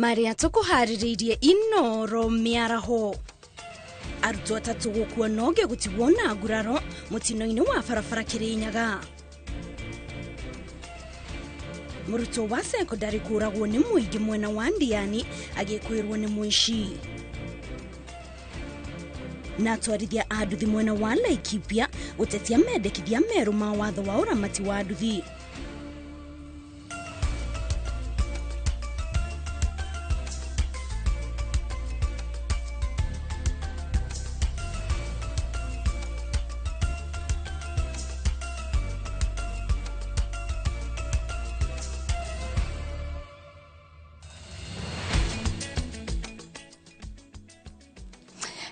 Maria tũkũharĩrĩirie Inoro mĩaraho. Arutwo atatũ gũkua na ũngĩ gũtigwo na nguraro mũtino-inĩ wa barabara Kĩrĩnyaga. Mũrutwo wa sekondari kũragwo nĩ mũingĩ mwena wa Ndiani agĩkwĩrwo nĩ mũici. Na atwarithia a nduthi mwena wa Laikipia gũtetia mendekithia merũ ma watho wa ũramati wa nduthi.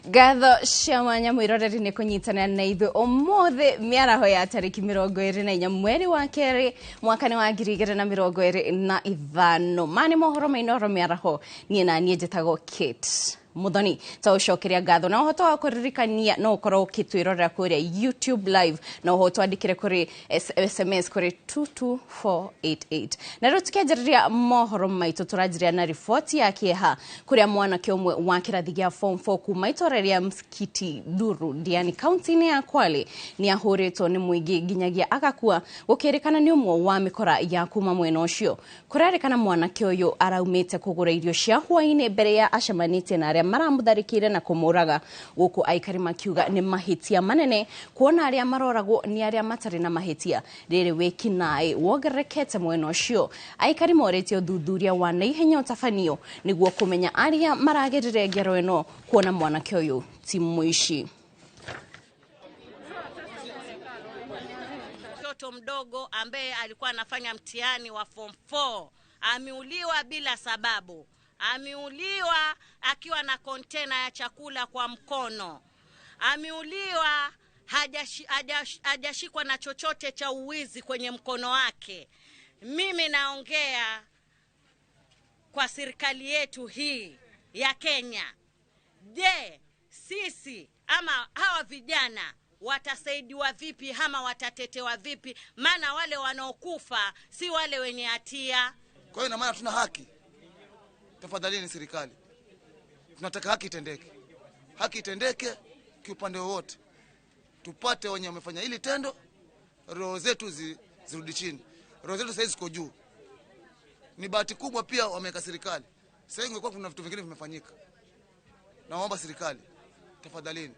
Ngatho cia mwanya mwiroreri nĩ kũnyitanĩra na ithuĩ ũmũthĩ mĩaraho ya tarĩki 24 mweri wa kerĩ mwaka nĩ wa 2025. Ma nĩ mohoro ma Inooro mĩaraho, niĩ na niĩ njĩtagwo Kate Muthoni. Tũcokeria ngatho na ũhoto wa kũririkania no ũkorwo ũkĩtwĩrorera kũrĩa YouTube live na ũho twandĩkĩre kũrĩ SMS kũrĩ 22488. Na rĩu tũkĩanjĩrĩria mohoro maitũ tũranjĩrĩria na riboti ya kĩeha kũrĩa mwanake ũmwe wa kĩrathi gĩa form 4 kuma itũra rĩa Msikiti Duru Diani kaunti-inĩ ya Kwale nĩ ahũrĩtwo nĩ mũingĩ nginyagia agakua, gũkĩrĩkana nĩ ũmwe wa mĩkora ya kuma mwena ũcio. Kũrerĩkana mwanake ũyũ araumĩte kũgũra irio cia hwaĩ-inĩ mbere ya acemanĩtie na arĩa maramũtharĩkĩire na kũmũraga, gũkũ aikari makiuga nĩ mahĩtia manene kuona arĩa maroragwo nĩ arĩa matarĩ na mahĩtia. Rĩrĩ wĩkinaĩ wongererekete mwena ũcio, aikari morĩtie ũthuthuria wa naihenya ũtabanio nĩguo kũmenya arĩa maragerire ngero ĩno kuona mwanake ũyũ ti mũici. Mtoto mdogo ambaye alikuwa anafanya mtihani wa form 4 ameuliwa bila sababu. Ameuliwa akiwa na kontena ya chakula kwa mkono. Ameuliwa hajashikwa na chochote cha uwizi kwenye mkono wake. Mimi naongea kwa serikali yetu hii ya Kenya. Je, sisi ama hawa vijana watasaidiwa vipi ama watatetewa vipi? Maana wale wanaokufa si wale wenye hatia. Kwa hiyo ina maana tuna haki. Tafadhalini serikali, tunataka haki itendeke. Haki itendeke kiupande wowote. Tupate wenye wamefanya hili tendo, roho zetu zirudi chini. Roho zetu sasa ziko juu. Ni bahati kubwa pia wameweka serikali. Sasa ingekuwa kuna vitu vingine vimefanyika. Naomba serikali, tafadhalini,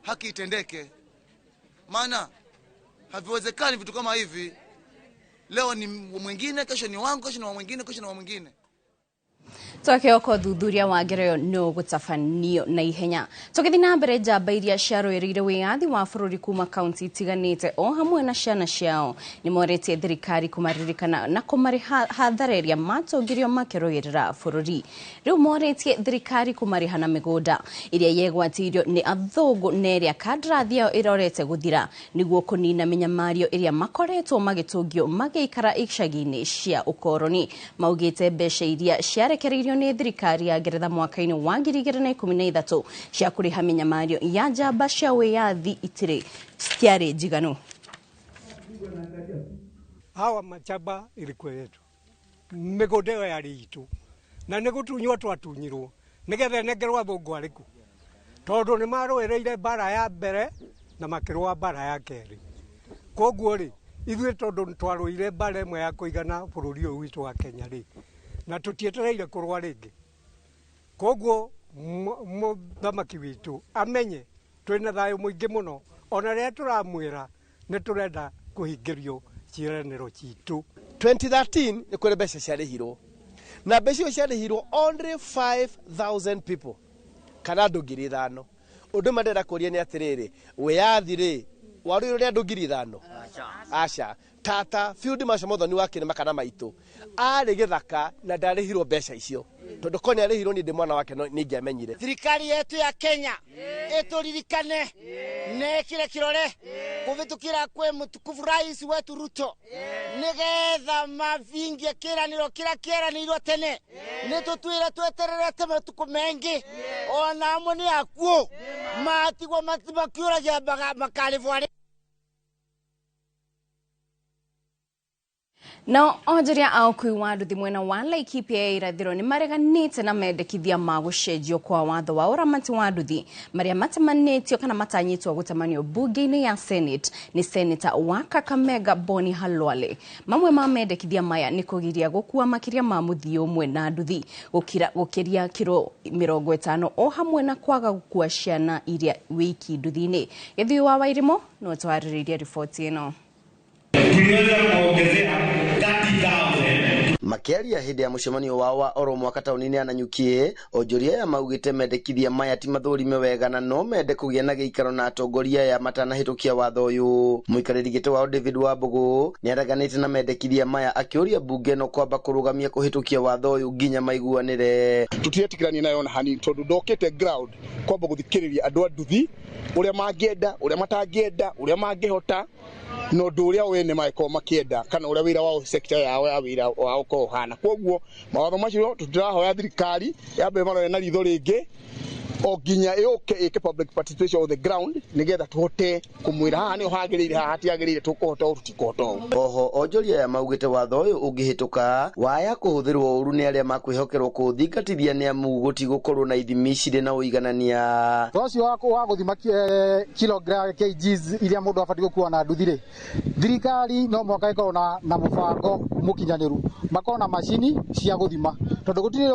haki itendeke. Maana haviwezekani vitu kama hivi. Leo ni mwingine, kesho ni wangu, kesho ni wa mwingine, kesho ni wa mwingine. Twakĩoka ũthuthuria wa ngero ĩyo nĩ ũgũtabanio na ihenya. Tũgĩthiĩ na mbere, njamba iria ciarũĩrĩire wĩyathi wa bũrũri kuma kaunti itiganĩte o hamwe na ciana ciao nĩ morĩtie thirikari kũmaririkana na kũmarĩha hathara ĩrĩa matũngirio makĩrũĩrĩra bũrũri. Rĩu morĩtie thirikari kũmarĩha na mĩgũnda ĩrĩa yegwatĩirio nĩ athũngũ na ĩrĩa kandarathi yao ĩrorete gũthira nĩguo kũnina mĩnyamario ĩrĩa makoretwo magĩtũngio magĩikara icagi-inĩ cia ũkoroni. Maugĩte mbeca iria ciarekereirio nĩ thirikari ya Ngeretha mwaka-inĩ wa 2013 cia kũrĩha mĩnyamario ya njamba cia wĩyathi itirĩ citiarĩ njiganu. Hawa machaba ilikuwa yetu, mĩgũnda ĩyo yarĩ itũ, na nĩ gũtunywo twatunyirwo nĩgetha ĩnengerwo athũngũ arĩkũ, tondũ nĩ marũĩrĩire mbara ya mbere na makĩrũa mbara ya kerĩ. Koguo rĩ, ithuĩ tondũ nĩ twarũire mbara ĩmwe ya kũigana bũrũri ũyũ witũ wa Kenya rĩ, na tũtietereire kũrũa rĩngĩ. Koguo mũthamaki witũ amenye twĩna thayũ mũingĩ mũno, ona rĩrĩa tũramwĩra nĩ tũrenda kũhingĩrio ciĩranĩro citũ. 2013 nĩ kũrĩ mbeca ciarĩhirwo, na mbeca icio ciarĩhirwo only 5000 people kana andũ 5,000. Ũndũ ũmwe ndĩrenda kũria nĩ atĩrĩrĩ, wĩyathi rĩ warũirwo nĩ andũ 5,000? Aca. Tata Field Marshal Muthoni wa Kĩrĩma kana maitũ arĩ gĩthaka na ndarĩhirwo mbeca icio, tondũ korwo nĩ arĩhirwo niĩ ndĩ mwana wake nĩ ingĩamenyire. Thirikari yetu ya Kenya ĩtũririkane na ĩkĩre kĩrore kũvĩtũkĩra kwĩ mũtukufu rais wetu Ruto nĩgetha mavingie kĩranĩro kĩrĩa kĩeranĩirwo tene. Nĩ tũtwĩre twetererete matukũ maingĩ, ona amwe nĩ akuũ matigwo makiũragia makarĩbwo arĩ. No onjoria a ũkui wa nduthi mwena wa Laikipia ya irathĩro nĩ mareganĩte na mendekithia ma gũcenjio kwa watho wa ũramati wa nduthi marĩa matemanĩtio kana matanyĩtwo gũtamanio mbunge-inĩ ya Senate nĩ Seneta wa Kakamega Boni Khalwale. Mamwe ma mendekithia maya nĩ kũgiria gũkua makĩria ma mũthii ũmwe na nduthi gũkĩria kiro 50 o hamwe na kwaga gũkua ciana iria wiki nduthi-inĩ. Gĩthuĩ wa Wairimo no twarĩrĩrie riboti ĩno. Tuliweza kuongezea 30,000. Makiaria hindi ya mucemanio wao wa oro mwaka tauni-inĩ ya Nanyuki, onjoria aya maugĩte mendekithia maya ti mathũrime wega na no mende kũgĩa na gĩikaro na atongoria aya matanahĩtũkia watho ũyũ. Mũikarĩri gĩtĩ wao David Wambugu nĩareganĩte na mendekithia maya akĩũria mbunge ĩno kwamba kũrũgamia kũhĩtũkia watho ũyũ nginya maiguanĩre. Tũtiretĩkĩrania nayo ona hanini tondũ ndokĩte ground kwamba gũthikĩrĩria andũ a nduthi ũrĩa mangĩenda, ũrĩa matangĩenda, ũrĩa mangĩhota na ũndũ ũrĩa wene mangĩkorwo makĩenda kana ũrĩa wĩra wao sector yao ya wĩra wao ũkorwo ũhana. Koguo mawatho macio tũtirahoya thirikari yambe marore na ritho rĩngĩ o nginya ĩũke ĩke public participation on the ground nĩgetha tũhote kũmwĩra haha nĩho hagĩrĩire, haha hatiagĩrĩire, tũkũhota ũũ tũtikũhota ũũ. Oho onjoria aya maugĩte watho ũyũ ũngĩhĩtũka waya kũhũthĩrwo ũru nĩ arĩa makwĩhokerwo kũũthingatithia nĩ amu gũtigũkorwo na ithimi cirĩ na ũiganania. Ũcio wa gũthima kilogram kgs iria mũndũ abatiĩ gũkua na nduthi rĩ, thirikari no mũhaka ĩkorwo na mũbango mũkinyanĩru, makorwo na macini cia gũthima tondũ gũtirĩ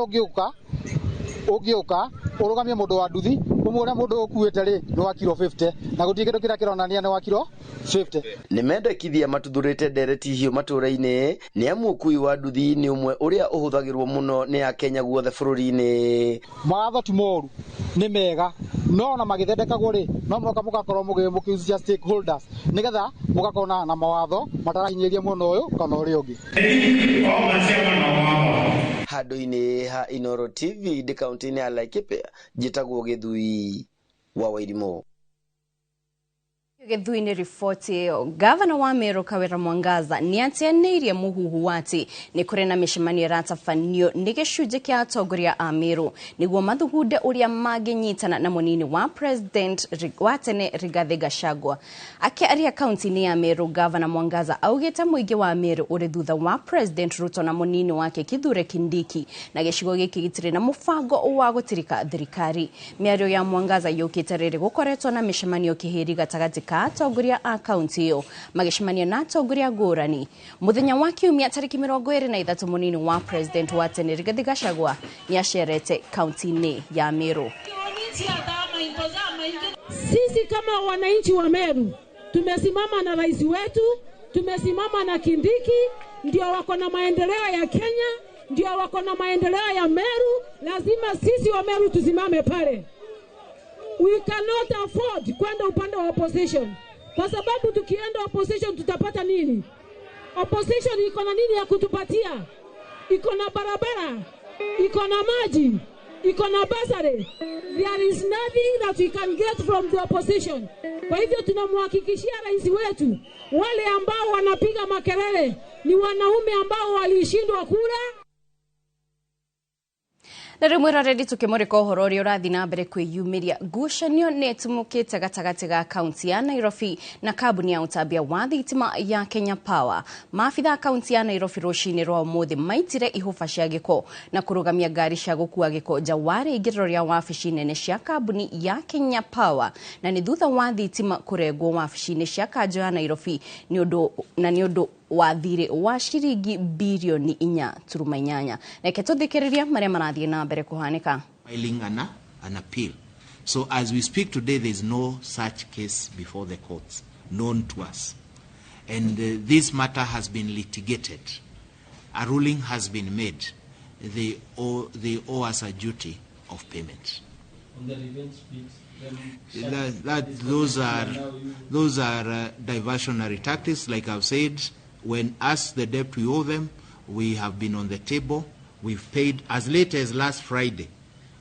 ũngĩũka ũrũgamie mũndũ wa nduthi ũmwĩre mũndũ ũkuĩte rĩ nĩ wa kiro 50 na gũtirĩ kĩndũ kĩrĩa kĩronania nĩ wa kiro 50. Nĩ mendekithia matuthũrĩte ndereti hiũ matũũra-inĩ nĩ amu ũkui wa nduthi nĩ ũmwe ũrĩa ũhũthagĩrwo mũno nĩ Akenya guothe bũrũri-inĩ. Mawatho ti moru, nĩ mega, no ona magĩthondekagwo rĩ no mũhaka mũgakorwo mũkĩhusisha stakeholders nĩgetha mũgakorwo na mawatho matarahinyĩrĩria mwena ũyũ kana ũrĩa ũngĩ. Handũ-inĩ ha Inooro TV ndĩ kaunti-inĩ ya Laikipia, njĩtagwo Gĩthui wa Wairimu. Gĩthui-inĩ riboti ĩyo, gavana wa Meru Kawira Mwangaza nĩateanĩirie mũhuhu wa atĩ nĩ kũrĩ na mĩcemanio ĩratabanio nĩ gĩcunjĩ kĩa atongoria a Meru nĩguo mathugunde ũrĩa mangĩnyitana na mũnini wa president wa tene Rigathi Gachagua. Akĩaria kaunti-inĩ ya Meru, gavana Mwangaza augĩte mũingĩ wa Meru ũrĩ thutha wa president Ruto na mũnini wake Kithure Kindiki na gĩcigo gĩkĩ gĩtirĩ na mũbango wa gũtirika thirikari. Mĩario ya Mwangaza yũkĩte rĩrĩ gũkoretwo na mĩcemanio kĩhĩri gatagatĩ ka atongoria a kaunti ĩyo magĩcemania na atongoria ngũrani. Mũthenya wa kiumia tarĩki 23 mũnini wa president wa tene Rigathi Gachagua nĩacerete kaunti-inĩ ya Meru. Sisi kama wananchi wa Meru tumesimama na rais wetu, tumesimama na Kindiki, ndio wako na maendeleo ya Kenya, ndio wako na maendeleo ya Meru. Lazima sisi wa Meru tusimame pale. We cannot afford kwenda upande wa opposition. Kwa sababu tukienda opposition tutapata nini? Opposition iko na nini ya kutupatia? Iko na barabara, iko na maji, iko na basari. There is nothing that we can get from the opposition. Kwa hivyo tunamhakikishia rais wetu, wale ambao wanapiga makelele ni wanaume ambao walishindwa kura. Na rĩu mwĩroreri tũkĩmũrĩka ũhoro ũrĩa ũrathiĩ na mbere kwĩyumĩria, ngucanio nĩ ĩtumũkĩte gatagatĩ ga kaunti ya Nairobi na kambuni ya ũtambia wa thitima ya Kenya Power. Maabitha a kaunti ya Nairobi rũcinĩ rwa ũmũthĩ maitire ihũba cia gĩko na kũrũgamia ngari cia gũkua gĩko nja wa rĩingĩrĩro rĩa wabici nene cia kambuni ya Kenya Power, na nĩ thutha wa thitima kũrengwo wabici-inĩ cia kanjũ ya Nairobi nĩ ũndũ wa thirĩ wa ciringi birioni 4.8. Reke tũthikĩrĩrie marĩa marathiĩ na mbere kũhanĩka. Filing an appeal. So as we speak today, there is no such case before the courts known to us. And this matter has been litigated. A ruling has been made. They owe us a duty of payment. On the revenge bit, Those are diversionary tactics. Like I've said, when asked the debt we owe them, we have been on the table. We've paid as late as last Friday.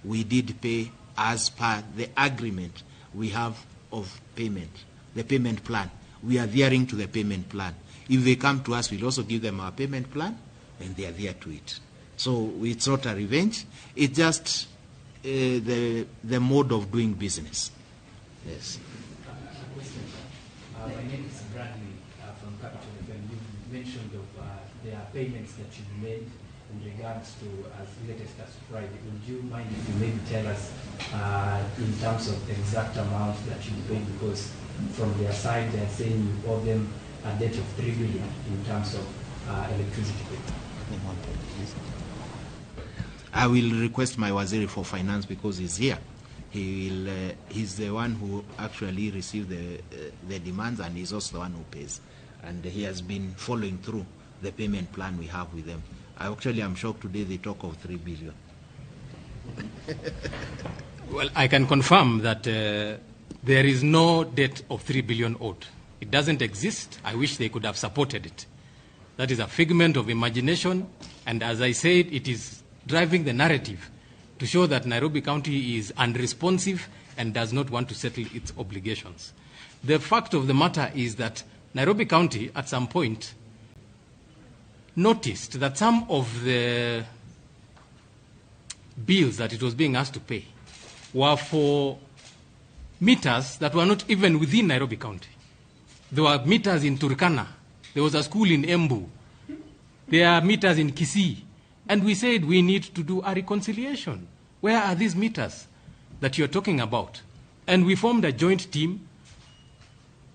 We did pay as per the agreement we have of payment, the payment plan. We are adhering to the payment plan. If they come to us, we'll also give them our payment plan, and they adhere to it. So it's not a revenge. It's just the mode of doing business. Yes. My name is Bradley. from Capital FM. You mentioned of there are payments that you've made in regards to as latest as Friday. Would you mind if you maybe tell us in terms of the exact amount that you paid? Because from their side, they're saying you owe them a debt of 3 billion in terms of electricity bill. I will request my Waziri for Finance, because he's here. He will, he's the one who actually received the demands, and he's also the one who pays. And he has been following through the payment plan we have with them. I actually am shocked today they talk of 3 billion. Well, I can confirm that there is no debt of 3 billion owed. It doesn't exist. I wish they could have supported it. That is a figment of imagination, and as I said, it is driving the narrative to show that Nairobi County is unresponsive and does not want to settle its obligations. The fact of the matter is that Nairobi County, at some point, noticed that some of the bills that it was being asked to pay were for meters that were not even within Nairobi County. There were meters in Turkana. There was a school in Embu. There are meters in Kisii. And we said we need to do a reconciliation. Where are these meters that you're talking about? And we formed a joint team,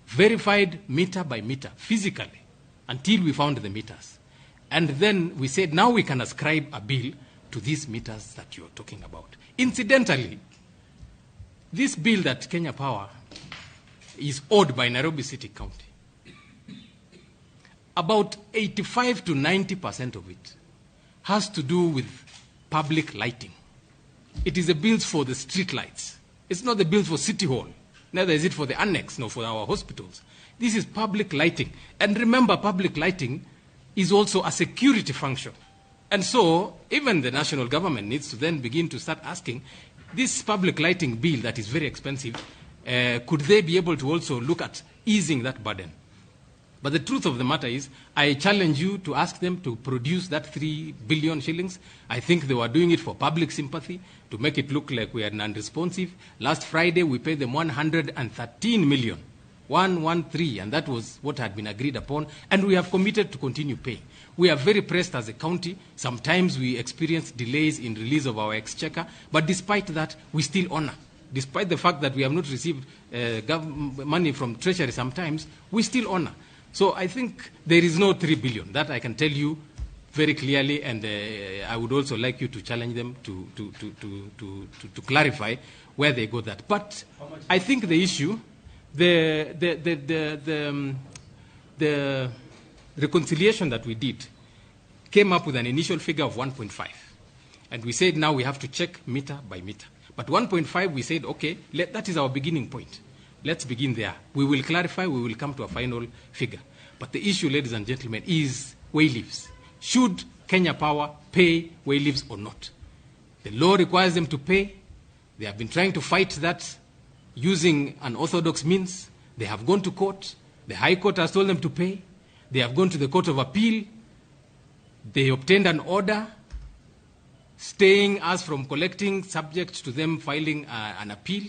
verified meter by meter, physically, until we found the meters. And then we said, now we can ascribe a bill to these meters that you're talking about. Incidentally, this bill that Kenya Power is owed by Nairobi City County, about 85 to 90% of it has to do with public lighting. It is the bills for the street lights. It's not the bills for City Hall. Neither is it for the annex, nor for our hospitals. This is public lighting. And remember, public lighting is also a security function. And so, even the national government needs to then begin to start asking, this public lighting bill that is very expensive, could they be able to also look at easing that burden? But the truth of the matter is, I challenge you to ask them to produce that 3 billion shillings. I think they were doing it for public sympathy, to make it look like we are non-responsive. Last Friday, we paid them 113 million, 113, and that was what had been agreed upon, and we have committed to continue paying. We are very pressed as a county. Sometimes we experience delays in release of our exchequer, but despite that, we still honor. Despite the fact that we have not received money from Treasury sometimes, we still honor. So I think there is no 3 billion. That I can tell you very clearly, and I would also like you to challenge them to clarify where they got that. But I think the issue, the reconciliation that we did came up with an initial figure of 1.5. And we said now we have to check meter by meter. But 1.5, we said, okay, that is our beginning point. Let's begin there. We will clarify, we will come to a final figure. But the issue, ladies and gentlemen, is wayleaves. Should Kenya Power pay wayleaves or not? The law requires them to pay. They have been trying to fight that using unorthodox means. They have gone to court. The High Court has told them to pay. They have gone to the Court of Appeal. They obtained an order staying us from collecting, subject to them filing an appeal.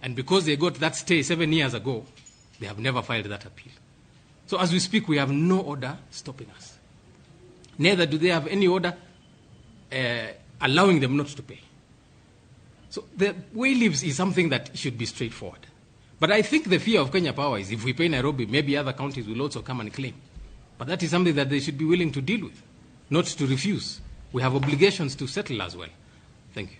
And because they got that stay 7 years ago, they have never filed that appeal. So as we speak, we have no order stopping us. Neither do they have any order allowing them not to pay. So the wayleaves is something that should be straightforward. But I think the fear of Kenya Power is if we pay Nairobi, maybe other counties will also come and claim. But that is something that they should be willing to deal with, not to refuse. We have obligations to settle as well. Thank you.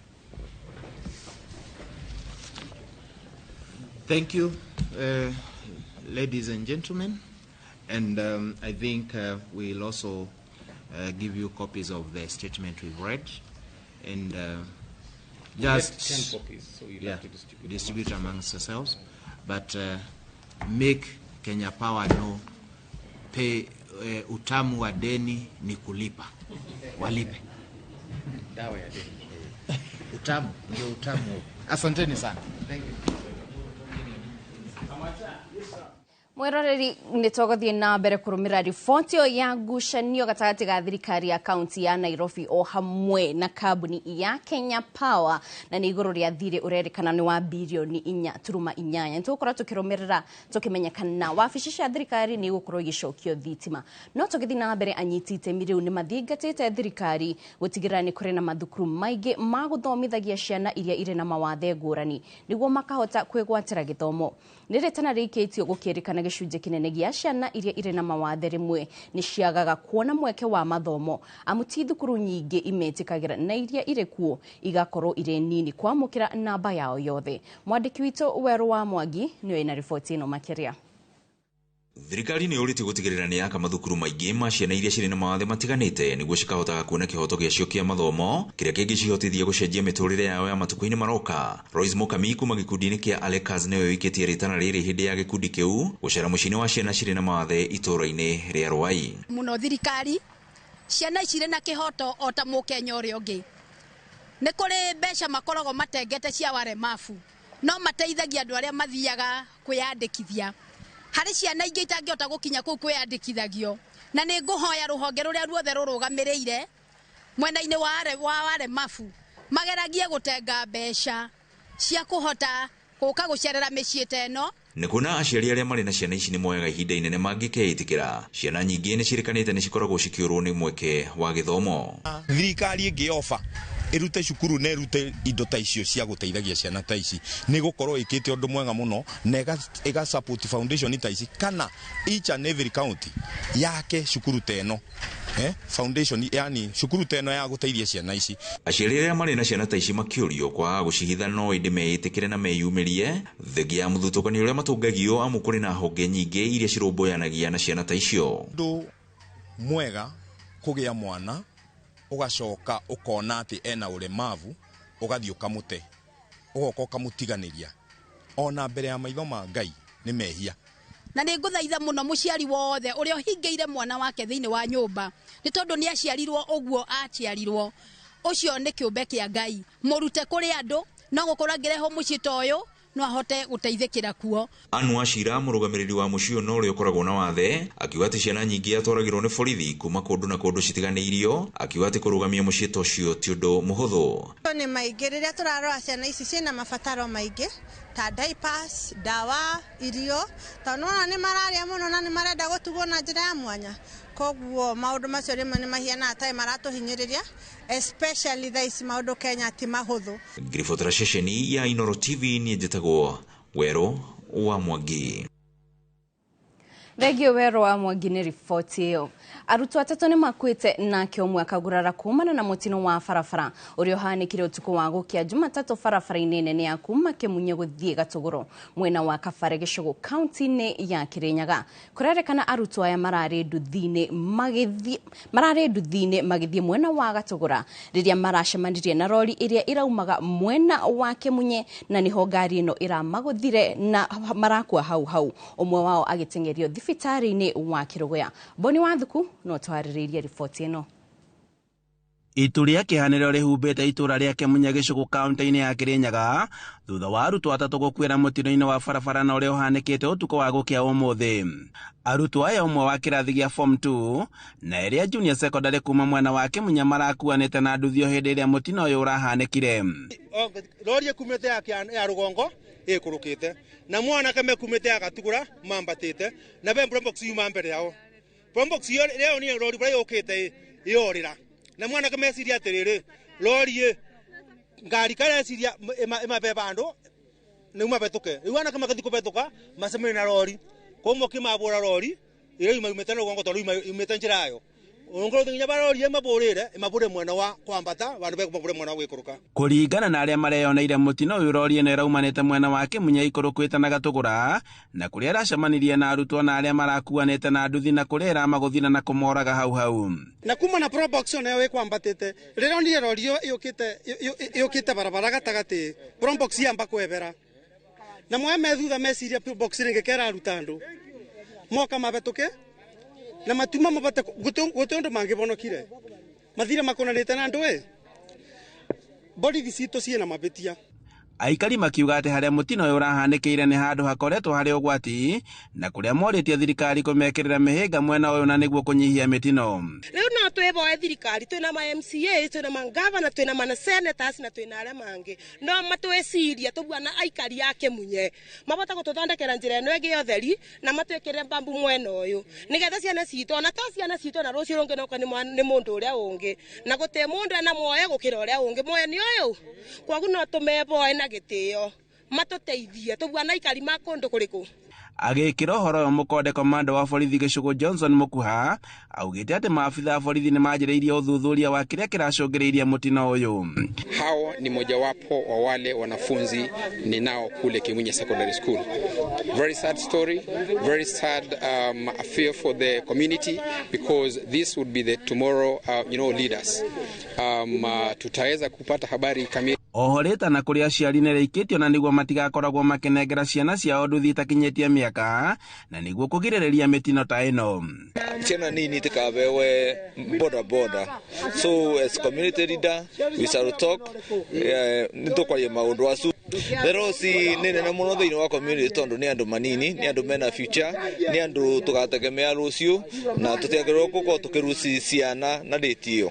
Thank you, ladies and gentlemen. And I think we'll also give you copies of the statement we've read. And just 10 copies, so you'll have to distribute amongst yourselves. But make Kenya Power know, pay utamu wa deni ni kulipa. Walipe. Dawa ya deni. Utamu, ndio utamu. Asanteni sana. Thank you. Mwiroreri nĩ tũgũthiĩ na mbere kũrũmĩrĩra riboti ĩyo ya ngucanio gatagatĩ ga thirikari ya kaunti ya Nairobi o hamwe na kambuni ya Kenya Power, na nĩ igũrũ rĩa thirĩ ũrerĩkana nĩ wa birioni 4.8. Nĩ tũgũkorwo tũkĩrũmĩrĩra tũkĩmenya kana wabici cia thirikari nĩ igũkorwo igĩcokio thitima. No tũgĩthiĩ na mbere, anyiti itemi rĩu nĩ mathingatĩte thirikari gũtigĩrĩra nĩ kũrĩ na mathukuru maingĩ ma gũthomithagia ciana iria irĩ na mawathe ngũrani nĩguo makahota kwĩgwatĩra gĩthomo. Nĩ rĩtana rĩikĩtio gũkĩrĩkana gĩcunjĩ kĩnene gĩa ciana iria irĩ na mawathe rĩmwe nĩ ciagaga kuona mweke wa mathomo, amu ti thukuru nyingĩ imetĩkagĩra na iria irĩ kuo igakorwo irĩ nini kwamũkĩra namba yao yothe. Mwandĩki witũ Werũ wa Mwangi nĩwe na riboti ĩno makĩria. Thirikari nĩ yũrĩtie gũtigĩrĩra nĩ yaka mathukuru maingĩ ma ciana iria cirĩ na mawathe matiganĩte nĩguo cikahotaga kuona kĩhoto gĩacio kĩa mathomo kĩrĩa kĩngĩcihotithia gũcenjia mĩtũrĩre yao ya matukũ-inĩ maroka. Royce Mukami kuma gĩkundi-inĩ kĩa Alekas nĩwe wĩkĩtie rĩtana rĩrĩ hĩndĩ ya gĩkundi kĩu gũcera mũciĩ-inĩ wa ciana cirĩ na mawathe itũũra-inĩ rĩa Ruai. Mũno thirikari ciana ici irĩ na kĩhoto o ta mũkenya ũrĩa ũngĩ. Nĩ kũrĩ mbeca makoragwo matengete cia waremabu, no mateithagia andũ arĩa mathiaga kwĩyandĩkithia. Harĩ ciana ingĩ itangĩhota gũkinya kũu kwĩyandĩkithagio, na nĩ ngũhoya rũhonge rũrĩa ruothe rũrũgamĩrĩire mwena-inĩ wa waremabu mageragie gũtenga mbeca cia kũhota gũka gũcerera mĩciĩ ta ĩno. Nĩ kuona aciari arĩa marĩ na ciana ici nĩ moyaga ihinda inene mangĩkeĩtĩkĩra, ciana nyingĩ nĩ ciĩrĩkanĩte nĩ cikoragwo cikĩũrwo nĩ mweke wa gĩthomo. Thirikari ĩngĩoba ĩrute cukuru na ĩrute indo ta icio cia gũteithagia ciana ta ici nĩ gũkorwo ĩkĩte ũndũ mwega mũno na ĩga support foundation ta ici, kana each and every county yake cukuru ta ĩno, foundation yani cukuru ta ĩno ya gũteithia ciana ici. Aciari arĩa marĩ na ciana ta ici makĩũrio kwaga gũcihitha no ĩndĩ meĩtĩkĩre na meyumĩrie thengia ya mũthutũkanio ũrĩa matũngagio, amu kũrĩ na honge nyingĩ iria cirũmbũyanagia na ciana ta icio. Ũndũ mwega kũgĩa mwana ũgacoka ũkona atĩ ena ũlemavu ũgathiĩ ũkamũte ũgoka ũkamũtiganĩria ona mbere ya maitho ma Ngai nĩ mehia. Na nĩ ngũthaitha mũno mũciari wothe ũrĩa ũhingĩire mwana wake thĩinĩ wa nyũmba nĩ tondũ nĩ aciarirwo ũguo aciarirwo, ũcio nĩ kĩũmbe kĩa Ngai, mũrute kũrĩ andũ no gũkorwo angĩrehwo mũciĩ ta ũyũ no ahote gũteithĩkĩra kuo. Anu Ashira mũrũgamĩrĩri wa mũciĩ ũyũ na ũrĩa ũkoragwo na wathe akiuga atĩ ciana nyingĩ atwaragĩrwo nĩ borithi kuma kũndũ na kũndũ citiganĩirio, akiuga atĩ kũrũgamia mũciĩ ta ũcio ti ũndũ mũhũthũ. Nĩ maingĩ rĩrĩa tũrarora ciana ici ciĩna mabataro maingĩ ta diapers, ndawa, irio, tondũ nĩwona nĩ mararĩa mũno na nĩ marenda gũtugwo na njĩra ya mwanya, koguo maũndũ macio rĩmwe nĩ mahianaga ta maratũhinyĩrĩria, especially thaa ici maũndũ Kenya ti mahũthũ. Ngĩribotera ceceni ya Inooro TV niĩ njĩtagwo Werũ wa Mwangi. Thengio Werũ wa Mwangi nĩ riboti ĩyo. Arutwo atatũ nĩ makuĩte nake ũmwe akagurara kumana na mũtino wa barabara ũrĩa ũhanĩkire ũtukũ wa gũkĩa Jumatatũ barabara-inĩ nene ya kuma Kĩmunye gũthiĩ Gatũgũrũ mwena wa Kabare Gĩcũgũ kaunti-inĩ ya Kĩrĩnyaga. Kũrerĩkana arutwo aya mararĩ nduthi-inĩ magĩthiĩ mwena wa Gatũgũra rĩrĩa maracemanirie na rori ĩrĩa ĩraumaga mwena wa Kĩmunye, na nĩho ngari ĩno ĩramagũthire na marakua hau hau, ũmwe wao agĩteng'erio thibitarĩ-inĩ wa Kĩrũgũya. Boni Wathuku no twarĩrĩirie riboti ĩno. Itu rĩa kĩhanĩro rĩhumbĩte itũra rĩa Kĩmunye Gĩcũgũ kaunti-inĩ ya Kĩrĩnyaga thutha wa arutwo atatũ gũkuĩra mũtino-inĩ wa barabara na ũrĩa ũhanĩkĩte ũtukũ wa gũkĩa ũmũthĩ. Arutwo aya ũmwe wa kĩrathi gĩa form 2 na ĩrĩa junior secondary kuma mwena wa Kĩmunye marakuanĩte na nduthio hĩndĩ ĩrĩa mũtino ũyũ ũrahanĩkire. Rori ĩkumĩte ya rũgongo ĩkũrũkĩte na mwanake mekumĩte ya Gatũgũra mambatĩte na be Probox yuma mbere yao. Probox ĩyo nĩ rori bũrĩa yũkĩte ĩyorĩra na mwanake meciria atĩrĩrĩ rori ngari kareciria ĩmabeba andũ nĩu mabetũke rĩu anake magathiĩ kũbetũka macemanie na rori koguo kĩmabũra rori ĩrĩa yumĩte na rũgongo tondũ yumĩte njĩra yayo ũngorwo nginya barori ĩmabũrĩre ĩmabũre mwena wa kwambata vandu bekũmabũre mwena wa gwĩkũrũka. Kũringana na arĩa mareyoneire mũtino ũyũ, rori ĩno ĩraumanĩte mwena wa Kĩmunye ikũrũkĩte na Gatũgũra na kũrĩa ĩracemanirie na arutwo na arĩa marakuanĩte na nduthi na kũrĩa ĩramagũthire na kũmoraga hau hau. Na kuma na Probox nayo ĩkwambatĩte rĩrĩa onire rori ĩyo ĩũkĩte barabara gatagatĩ, Probox yamba kwebera na mwe me thutha meciria Probox rĩngĩ keraruta andũ moka mabetũke na matuma mabate gute undu mangibonokire mathire makonanite na andu borithi citũ ciĩna mabĩtia. Aikari makiuga atĩ harĩa mũtino ũyũ ũrahanĩkĩire nĩ handũ hakoretwo harĩ ũgwati na kũrĩa morĩtie thirikari kũmekĩrĩra mĩhĩnga mwena ũyũ na nĩguo kũnyihia mĩtino. Rĩu no twĩboe thirikari, twĩna ma MCA, twĩna ma gavana, twĩna ma senators na twĩna arĩa mangĩ, no matwĩcirie tũbuana aikari a Kĩmunye mabote gũtũthondekera njĩra ĩno ĩngĩ ya ũtheri na matwĩkĩre mbambu mwena ũyũ nĩgetha ciana citũ ona to ciana citũ na rũciũ rũngĩ noka nĩ mũndũ ũrĩa ũngĩ na gũtĩ mũndũ ena muoyo gũkĩra ũrĩa ũngĩ, muoyo nĩ ũyũ, kwoguo no tũmeboe na gĩtĩo matũteithie tũbuana aikari ma kũndũ kũrĩkũ. Agĩkĩra ũhoro ũyũ mũkonde, komanda wa borithi gĩcũgũ Johnson Mũkuha augĩte atĩ maabitha a borithi nĩ manjĩrĩirie ũthuthuria wa kĩrĩa kĩracũngĩrĩirie mũtino ũyũ. Hao ni mojawapo wa wale wanafunzi ninao kule Kimunye Secondary School. Very sad story, very sad affair for the community because this would be the tomorrow leaders. Tutaweza kupata habari kamili. Oho rĩtana kũrĩ aciari nĩ rĩikĩtio na nĩguo matigakoragwo makĩnengera ciana ciao nduthi itakinyĩtie mĩaka na nĩguo kũgirĩrĩria mĩtino ta ĩno. Ciana nini itikabewe boda boda, so as community leader we shall talk, nĩtũkwaria maũndũ acu. Therosi nĩ nene mũno thĩinĩ wa community tondũ nĩ andũ manini, nĩ andũ mena future, nĩ andũ tũgategemea rũciũ na tũtiagĩrĩirwo gũkorwo tũkĩruci ciana na rĩti ĩyo.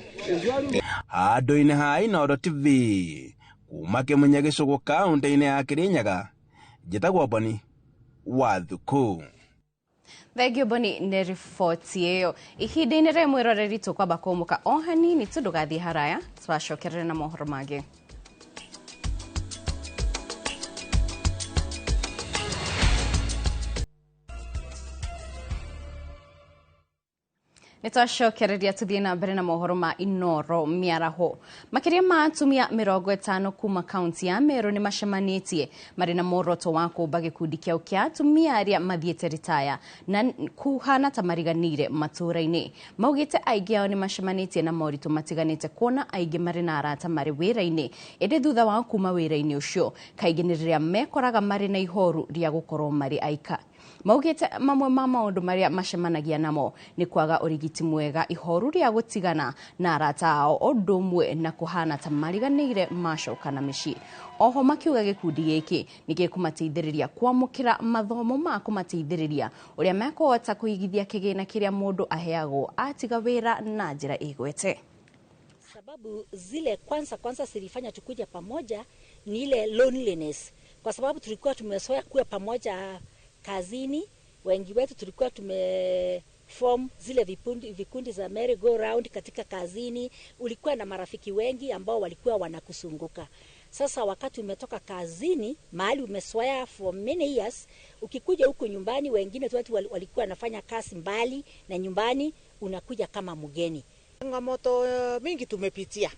Handũ-inĩ ha Inooro TV kuma Kĩmunye gĩcũgũ kaũntĩ-inĩ ya Kĩrĩnyaga, njĩtagwo Boni wa Thuku. Thengio Boni nĩ riboti ĩyo. Ihinda-inĩ rĩa mwĩroreri tũkwamba kũmũka o hanini tu ndũgathiĩ haraya, twacokerere na mohoro mangĩ. Nĩtwacokereria tũthiĩ na mbere na mohoro ma Inooro mĩaraho. Makĩria ma atumia 50 kuma kaunti ya Meru nĩ macemanĩtie marĩ na muoroto wa kũmba gĩkundi kĩao kĩa atumia arĩa mathiĩte ritaya na kuhana ta mariganĩire matũũra-inĩ. Maugĩte aingĩ ao nĩ macemanĩtie na moritũ matiganĩte kuona aingĩ marĩ na arata marĩ wĩra-inĩ, ĩndĩ thutha wa kuma wĩra-inĩ ũcio kaingĩ nĩ rĩrĩa mekoraga marĩ na ihoru rĩa gũkorwo marĩ aika. Maugĩte mamwe ma maũndũ marĩa macemanagia namo nĩ kwaga ũrigiti mwega, ihoru rĩa gũtigana na arata ao ũndũ ũmwe na kũhana ta mariganĩire macoka na mĩciĩ. Oho makiuga gĩkundi gĩkĩ nĩ gĩkũmateithĩrĩria kwamũkĩra mathomo ma kũmateithĩrĩria ũrĩa mekũhota kũigithia kĩgĩna kĩrĩa mũndũ aheagwo atiga wĩra na njĩra ĩgwete. Sababu zile kwanza zilifanya tukuja pamoja ni ile loneliness, kwa sababu tulikuwa tumezoea kuwa pamoja kazini, wengi wetu tulikuwa tumeform zile vikundi za merry go round katika kazini, ulikuwa na marafiki wengi ambao walikuwa wanakusunguka. Sasa wakati umetoka kazini, mahali umezoea for many years, ukikuja huku nyumbani, wengine tu walikuwa wanafanya kazi mbali na nyumbani, unakuja kama mgeni. Changamoto mingi tumepitia.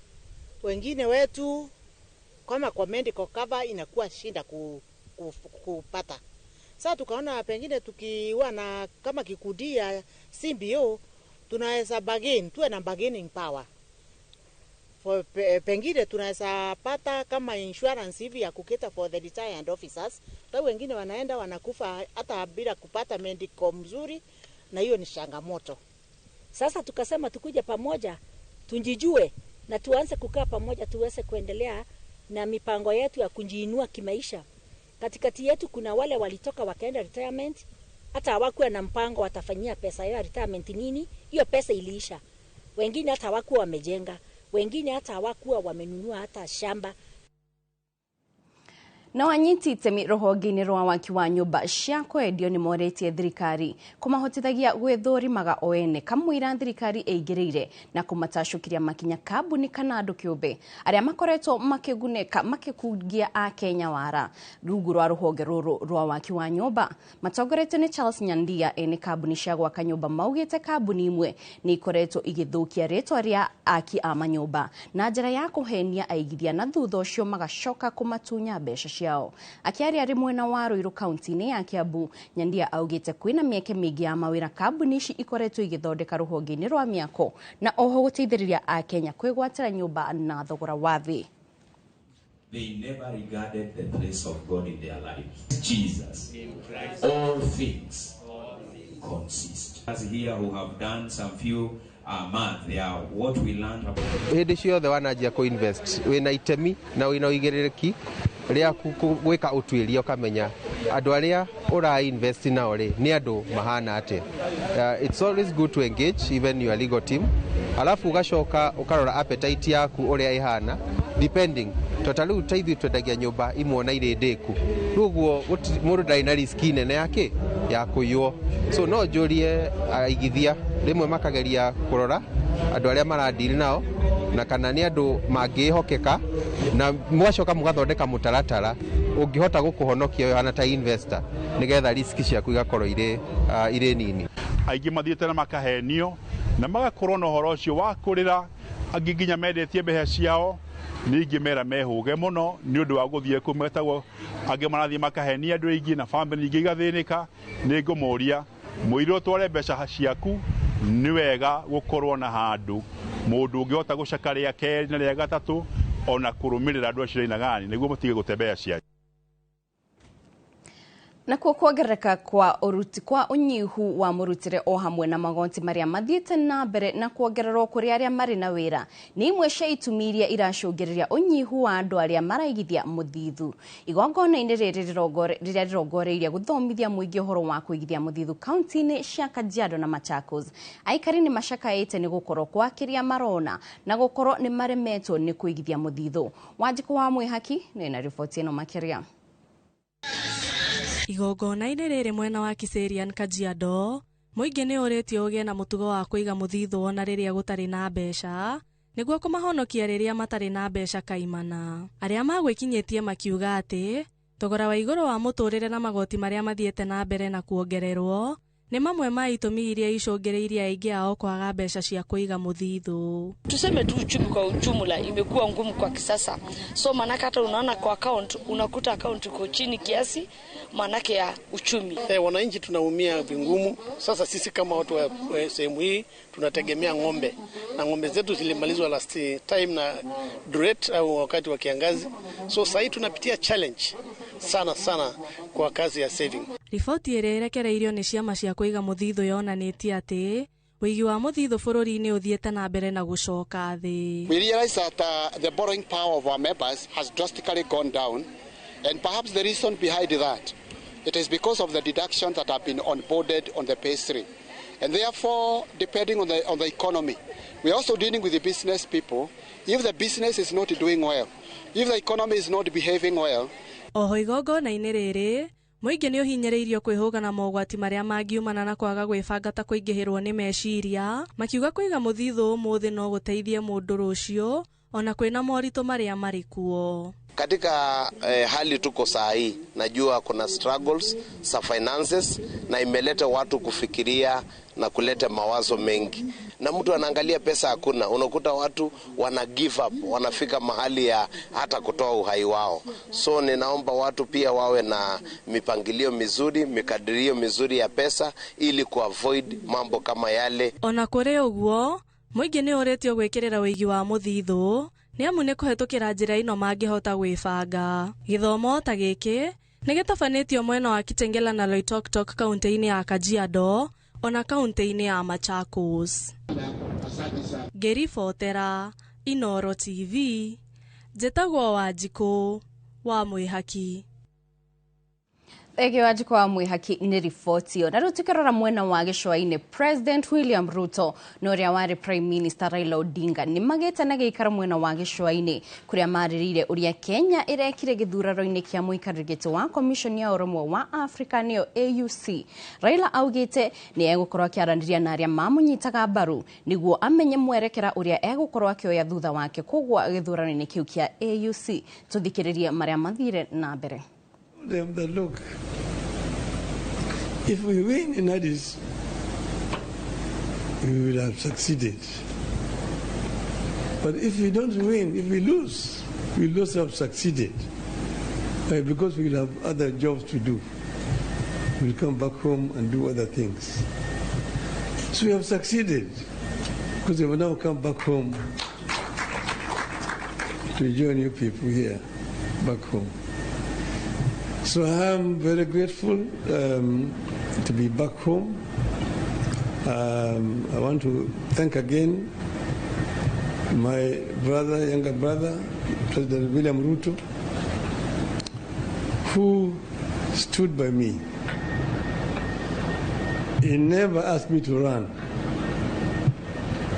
Wengine wetu kama kwa medical cover inakuwa shida kupata. Sasa tukaona pengine tukiwa na kama kikundi ya CBO tunaweza bargain, tuwe na bargaining power. For pengine tunaweza pata kama insurance hivi ya kuketa for the retired officers. Sababu wengine wanaenda wanakufa hata bila kupata medical mzuri, na hiyo ni changamoto. Sasa tukasema tukuja pamoja, tunjijue na tuanze kukaa pamoja, tuweze kuendelea na mipango yetu ya kujiinua kimaisha. Katikati yetu kuna wale walitoka wakaenda retirement, hata hawakuwa na mpango watafanyia pesa yao retirement nini, hiyo pesa iliisha. Wengine hata hawakuwa wamejenga, wengine hata hawakuwa wamenunua hata shamba. Na anyiti itemi rũhonge-inĩ rwa waki wa nyũmba cia kwendio nĩ morĩtie thirikari kũmahotithagia gwĩthũrimaga o ene kamũira thirikari ĩingĩrĩire na kũmatacũkĩria makinya kambuni kana andũ kĩũmbe arĩa makoretwo makĩgunĩka makĩkungia akenya wara rungu rwa rũhonge rũrũ rwa waki wa nyũmba. Matongoretio nĩ Charles Nyandia, ene kambuni cia gwaka nyũmba maugĩte kambuni imwe nĩ ikoretwo igĩthũkia rĩtwa rĩa aki a manyũmba na njĩra ya kũhenia aigithia na thutha ũcio magacoka kũmatunya mbeca ciao. Akiaria arĩ mwena wa Ruiru kaunti-inĩ ya Kiambu, Nyandia augĩte kwĩna mĩeke mĩingĩ ya mawĩra kambuni ici ikoretwo igĩthondeka rũhonge-inĩ rwa mĩako na oho gũteithĩrĩria akenya kwĩgwatĩra nyũmba na thogora wa thĩ. They never regarded the place of God in their lives. Jesus, all things consist. As here who have done some few math, they are what we learned about. Hĩndĩ ciothe wananjia kũ invest wĩna itemi na wĩna ũigĩrĩrĩki Rĩaku gwĩka ũtuĩria ũkamenya andũ arĩa ũra invest nao rĩ nĩ andũ mahana atĩa. It's always good to engage even your legal team, alafu ũgacoka ũkarora appetite yaku ũrĩa ĩhana, depending to ta rĩu ta ithuĩ twendagia nyũmba imwe na irĩ ndĩku, rĩu ũguo mũndũ ndarĩ na risk nene yake ya kũiywo. So no njũrie aigithia rĩmwe makageria kũrora andũ arĩa maradili nao na kana nĩ andũ mangĩhokeka, na mũgacoka mũgathondeka mũtaratara ũngĩhota gũkũhonokia we hana ta investor, nĩgetha risk ciaku igakorwo irĩ nini. Aingĩ mathiĩte na makahenio na magakorwo na ũhoro ũcio wa kũrĩra, angĩ nginya mendetie mbeca ciao. Ningĩ mera mehũge mũno nĩ ũndũ wa gũthiĩ kũu metagwo, angĩ marathiĩ makahenia andũ aingĩ na bamĩrĩ nyingĩ igathĩnĩka. Nĩ ngũmũria mũirũ ũtware mbeca ciaku, nĩ wega gũkorwo na handũ mũndũ ũngĩhota gũcaka rĩa kerĩ na rĩa gatatũ ona kũrũmĩrĩra andũ acio aina gani nĩguo mũtige gũte mbeca cianyu. Nakuo kuongerereka kwa uruti kwa unyihu wa murutire o hamwe na magoti maria mathiite na mbere na kuongererwo kuri aria mari na wira ni imwe cia itumi iria iracũngĩrĩria unyihu wa andu aria maraigithia muthithu. Igongona-inĩ rĩrĩ rĩrĩa rĩrongoreirie gũthomithia mũingĩ ũhoro wa kũigithia mũthithu kaunti-inĩ cia Kajiado na Machakos, aikari nĩ macakaĩte nĩ gũkorwo kwa kĩrĩa marona na gũkorwo nĩ maremetwo nĩ kũigithia mũthithu. Wanjikũ wa Mwĩhaki nĩ na riboti ĩno makĩria. Igongona-inĩ rĩrĩ mwena wa Kiserian Kajiado, mũingĩ nĩ ũrĩtio ũgĩe na mũtugo wa kũiga mũthithũ ona rĩrĩa gũtarĩ na mbeca nĩguo kũmahonokia rĩrĩa matarĩ na mbeca kaimana. Arĩa magwĩkinyĩtie makiuga atĩ thogora wa igũrũ wa mũtũrĩre na magoti marĩa mathiĩte na mbere na kuongererwo nĩ mamwe ma itũmi iria icũngĩrĩirie aingĩ ao kwaga mbeca cia kũiga mũthithũ. Tuseme tu uchumi kwa ujumla imekuwa ngumu kwa kisasa, so manake hata unaona kwa account unakuta account iko chini kiasi manake ya uchumi. Wananchi tunaumia vingumu. Sasa sisi kama watu wa sehemu hii tunategemea ng'ombe, na ng'ombe zetu zilimalizwa last time na drought au wakati wa kiangazi, so sasa tunapitia challenge sana sana kwa kazi ya saving. Riboti ĩrĩa ĩrekereirio nĩ ciama cia kũiga mũthithũ yonanĩtie atĩ ũigi wa mũthithũ bũrũri-inĩ ũthiĩte na mbere na gũcoka thĩ. We realize that the borrowing power of our members has drastically gone down, and perhaps the reason behind that it is because of the deductions that have been onboarded on the pay slip. And therefore, depending on the economy, we are also dealing with the business people. If the business is not doing well, if the economy is not behaving well. Oho igongona-inĩ rĩrĩ mũingĩ nĩ ũhinyĩrĩirio kwĩhũga na mogwati marĩa mangiumana na kwaga gwĩbanga ta kũingĩhĩrwo nĩ meciria, makiuga kũiga mũthithũ ũmũthĩ no gũteithie mũndũ rũciũ ona kwĩna moritũ marĩa marĩ kuo. Katika hali tuko saa hii, najua kuna struggles za finances na imeleta watu kufikiria na kuleta mawazo mengi, na mtu anaangalia pesa hakuna, unakuta watu wana give up, wanafika mahali ya hata kutoa uhai wao. So ninaomba watu pia wawe na mipangilio mizuri, mikadirio mizuri ya pesa ili kuavoid mambo kama yale. Ona kũrĩ ũguo, mũingĩ nĩ ũrĩtio gwĩkĩrĩra ũigi wa mũthithũ nĩ amu nĩ kũhetũkĩra njĩra ĩno mangĩhota gwĩbanga. Gĩthomo ta gĩkĩ nĩ gĩtabanĩtio mwena wa Kitengela na Loitoktok kaunti-inĩ ya Kajiado ona kaunti-inĩ ya Machakos. Ngĩribotera Inooro TV, njĩtagwo Wanjikũ wa Mwĩhaki. Thengio Wanjikũ wa Mwĩhaki nĩ riboti ĩyo. Na rĩu tukĩrora mwena wa gĩcũa-inĩ, President William Ruto na ũrĩa warĩ Prime Minister Raila Odinga nĩ magĩte na gĩikaro mwena wa gĩcũa-inĩ kũrĩa marĩrĩire ũrĩa Kenya ĩrekire gĩthurano-inĩ kĩa mũikarĩri gĩtĩ wa Commission ya Ũrũmwe wa Afrika nĩyo AUC. Raila augĩte nĩ egũkorwo akĩaranĩria na arĩa mamũnyitaga mbaru nĩguo amenye mwerekera ũrĩa egũkorwo akĩoya thutha wake kũgũa gĩthurano-inĩ kĩu kĩa AUC. Tũthikĩrĩrie marĩa mathire na mbere. Them that look, if we win in Addis, we will have succeeded. But if we don't win, if we lose, we will also have succeeded, because we will have other jobs to do. We'll come back home and do other things. So we have succeeded, because we will now come back home to join you people here, back home. So I am very grateful to be back home. I want to thank again my brother, younger brother, President William Ruto, who stood by me. He never asked me to run.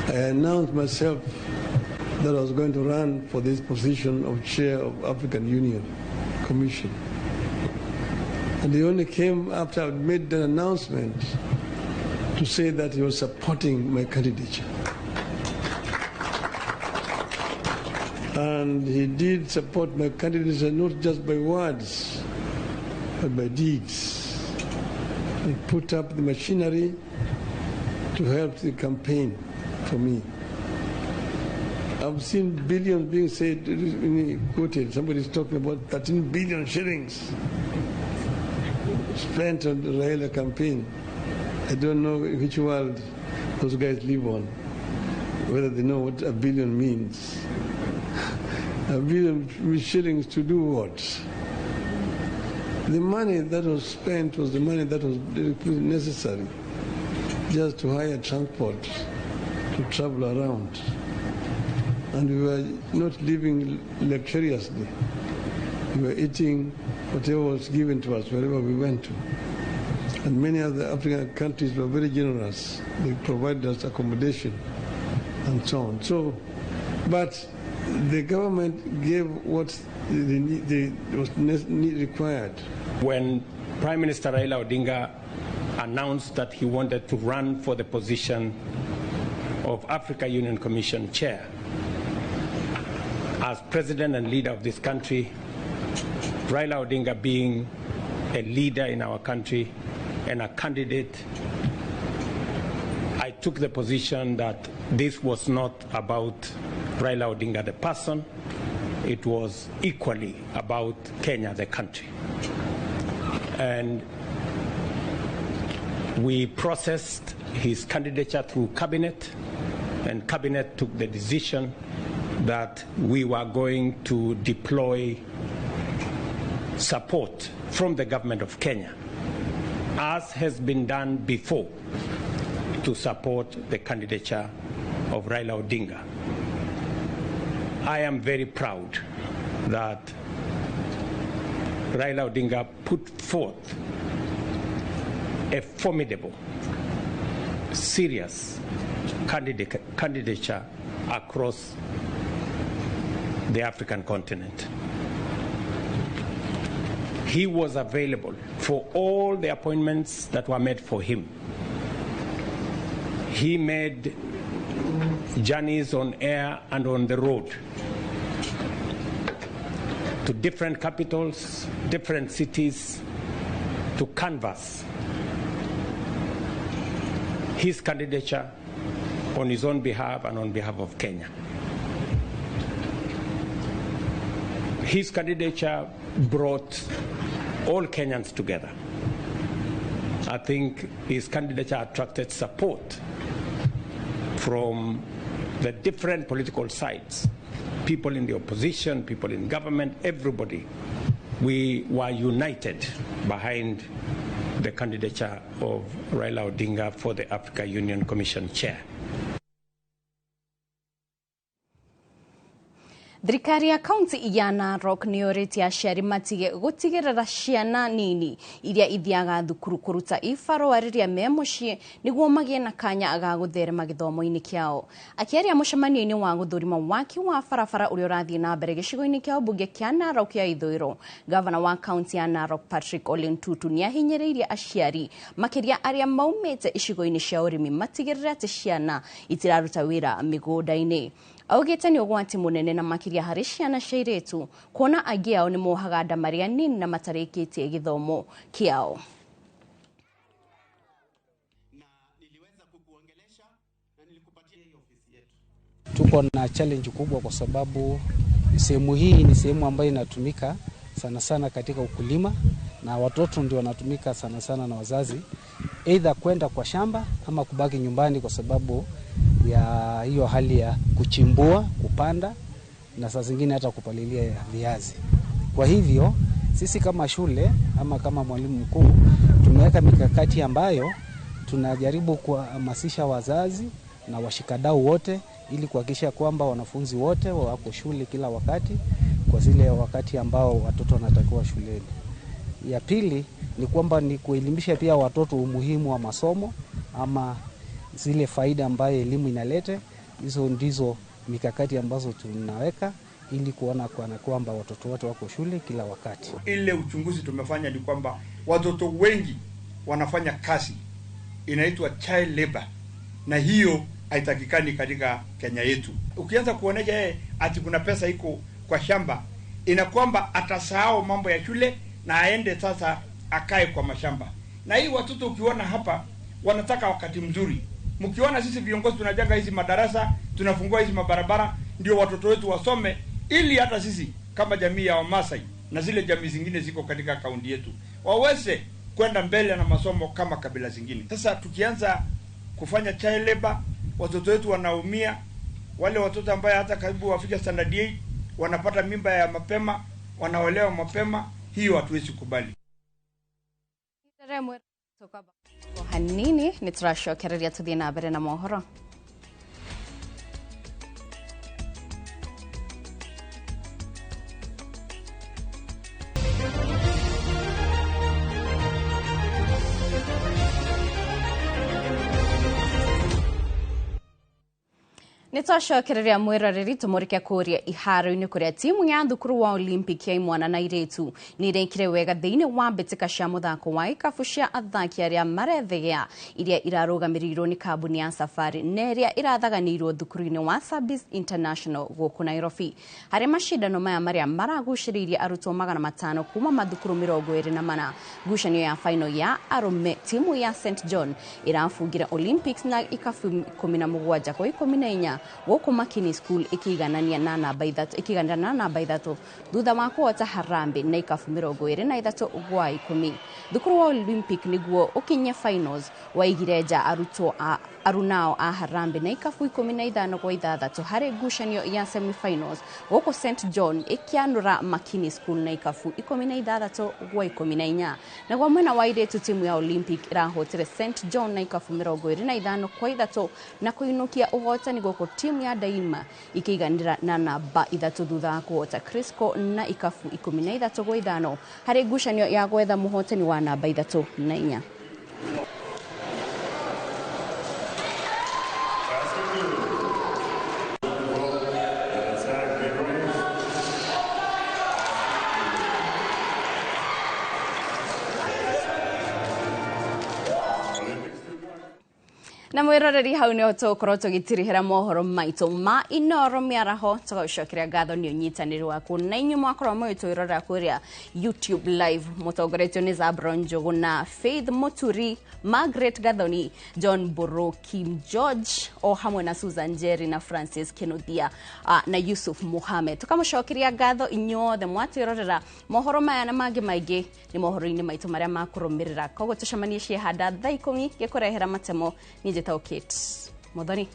I announced myself that I was going to run for this position of chair of African Union Commission. And he only came after I made that announcement to say that he was supporting my candidature. And he did support my candidature not just by words, but by deeds. He put up the machinery to help the campaign for me. I've seen billions being said, quoted. Somebody's talking about 13 billion shillings spent on the Raila campaign. I don't know which world those guys live on, whether they know what a billion means. A billion shillings to do what? The money that was spent was the money that was necessary just to hire transport to travel around. And we were not living luxuriously. We were eating whatever was given to us wherever we went to. And many other African countries were very generous. They provided us accommodation and so on. So, but the government gave what was required. When Prime Minister Raila Odinga announced that he wanted to run for the position of Africa Union Commission Chair, as president and leader of this country, Raila Odinga being a leader in our country and a candidate, I took the position that this was not about Raila Odinga the person, it was equally about Kenya the country. And we processed his candidature through cabinet, and cabinet took the decision that we were going to deploy support from the government of Kenya, as has been done before, to support the candidature of Raila Odinga. I am very proud that Raila Odinga put forth a formidable, serious candidature across the African continent. He was available for all the appointments that were made for him. He made journeys on air and on the road to different capitals, different cities, to canvass his candidature on his own behalf and on behalf of Kenya. His candidature brought all Kenyans together. I think his candidature attracted support from the different political sides, people in the opposition, people in government, everybody. We were united behind the candidature of Raila Odinga for the Africa Union Commission chair. Thirikari ya kaunti ya Narok nĩyũrĩtie aciari matige gũtigĩrĩra ciana nini iria ithiaga thukuru kũruta ibarũa rĩrĩa me mũciĩ nĩguo magĩe na kanya ga gũtherema gĩthomo-inĩ kĩao. Akĩaria mũcemanio-inĩ wa gũthũrima waki wa barabara ũrĩa ũrathiĩ na mbere gĩcigo-inĩ kĩa ũmbunge kĩa Narok ya ithũĩro, gavana wa kaunti ya Narok Patrick Ole Ntutu nĩahinyĩrĩirie aciari makĩria arĩa maumĩte icigo-inĩ cia ũrĩmi matigĩrĩre atĩ ciana itiraruta wĩra mĩgũnda-inĩ. Augĩte nĩ ũgwati mũnene na makĩria harĩ ciana cia airĩtu kuona aingĩ ao nĩ mohaga nda marĩ anini na matarĩkĩtie gĩthomo kĩao. Tuko na challenge kubwa kwa sababu sehemu hii ni sehemu ambayo inatumika sana sana katika ukulima na watoto ndio wanatumika sana sana na wazazi, either kwenda kwa shamba ama kubaki nyumbani kwa sababu ya hiyo hali ya kuchimbua, kupanda na saa zingine hata kupalilia viazi. Kwa hivyo sisi kama shule ama kama mwalimu mkuu tumeweka mikakati ambayo tunajaribu kuhamasisha wazazi na washikadau wote ili kuhakikisha kwamba wanafunzi wote wako shule kila wakati kwa zile wakati ambao watoto wanatakiwa shuleni. Ya pili ni kwamba ni kuelimisha pia watoto umuhimu wa masomo ama zile faida ambayo elimu inaleta. Hizo ndizo mikakati ambazo tunaweka ili kuona kwamba watoto wote wako shule kila wakati. Ile uchunguzi tumefanya ni kwamba watoto wengi wanafanya kazi inaitwa child labor, na hiyo haitakikani katika Kenya yetu. Ukianza kuonesha yeye ati kuna pesa iko kwa shamba, ina kwamba atasahau mambo ya shule na aende sasa akae kwa mashamba. Na hii watoto ukiona hapa wanataka wakati mzuri. Mkiona sisi viongozi tunajenga hizi madarasa, tunafungua hizi mabarabara, ndio watoto wetu wasome, ili hata sisi kama jamii ya Wamasai na zile jamii zingine ziko katika kaunti yetu waweze kwenda mbele na masomo kama kabila zingine. Sasa tukianza kufanya child labor, watoto wetu wanaumia. Wale watoto ambaye hata karibu wafika standard 8 wanapata mimba ya mapema, wanaolewa mapema, hiyo hatuwezi kubali. Hanini nĩ tũracokereria tũthiĩ na mbere na mohoro. Nĩ twacokereria mwĩroreri tũmũrĩke kũrĩa iharo-inĩ kũrĩa timu ya thukuru wa Olympic ya imwana na airĩtu nĩ ĩrekire wega thĩinĩ wa mbĩtĩka cia mũthako wa ikabu cia athaki arĩa marethegea iria irarũgamĩrĩirwo nĩ kambuni ya Safari na ĩrĩa ĩrathaganĩirwo thukuru-inĩ wa Service International gũkũ Nairobi. Harĩ macindano maya marĩa maragucĩrĩirie arutwo 500 kuma mathukuru 24, ngucanio ya final ya arũme timu ya St John ĩrabungire Olympics na ikabu 17 kwa 14 gũkũ Makini School ikiiganania na namba 3 ikiganĩra na namba 3 thutha wa kũhota Harambee na ikabu 23 gwa 10. Thukuru wa Olympic nĩguo ũkinye finals waigire nja arutwo arunao a Harambee na ikabu 15 gwa 6 harĩ ngucanio ya semi-finals gũkũ St John ĩkĩanũra Makini School na ikabu 16 gwa 14. Naguo mwena wa airĩtu timu ya Olympic ĩrahotire St John na ikabu 25 kwa 3 na kũinũkia ũhotani gũkũ timu ya Daima ikiiganĩra na namba 3 thutha wa kũhota Crisco na ikabu 13 gwa 5 harĩ ngucanio ya gwetha mũhotani wa namba 3 na 4. Na mwiroreri hau nĩho tũgũkorwo tũgĩtirihĩra mohoro maitũ ma Inoro mĩaraho. Tũgagũcokeria ngatho nĩ ũnyitanĩri waku na inyuĩ mwakorwo mũgĩtwĩrorera kũrĩa YouTube live mũtongoretio nĩ Zabron Njũgũ na Faith Muturi, Margaret Gathoni, John Boroki, George o hamwe na Susan Njeri na Francis Kinuthia na Yusuf Mohamed. Tũkamũcokeria ngatho inyuothe mwatwĩrorera mohoro maya na mangĩ maingĩ nĩ mohoro-inĩ maitũ marĩa makũrũmĩrĩra. Koguo tũcemanie ciehanda thaa 10 gĩkũrehera matemo. Niĩ njĩtagwo Kate Muthoni.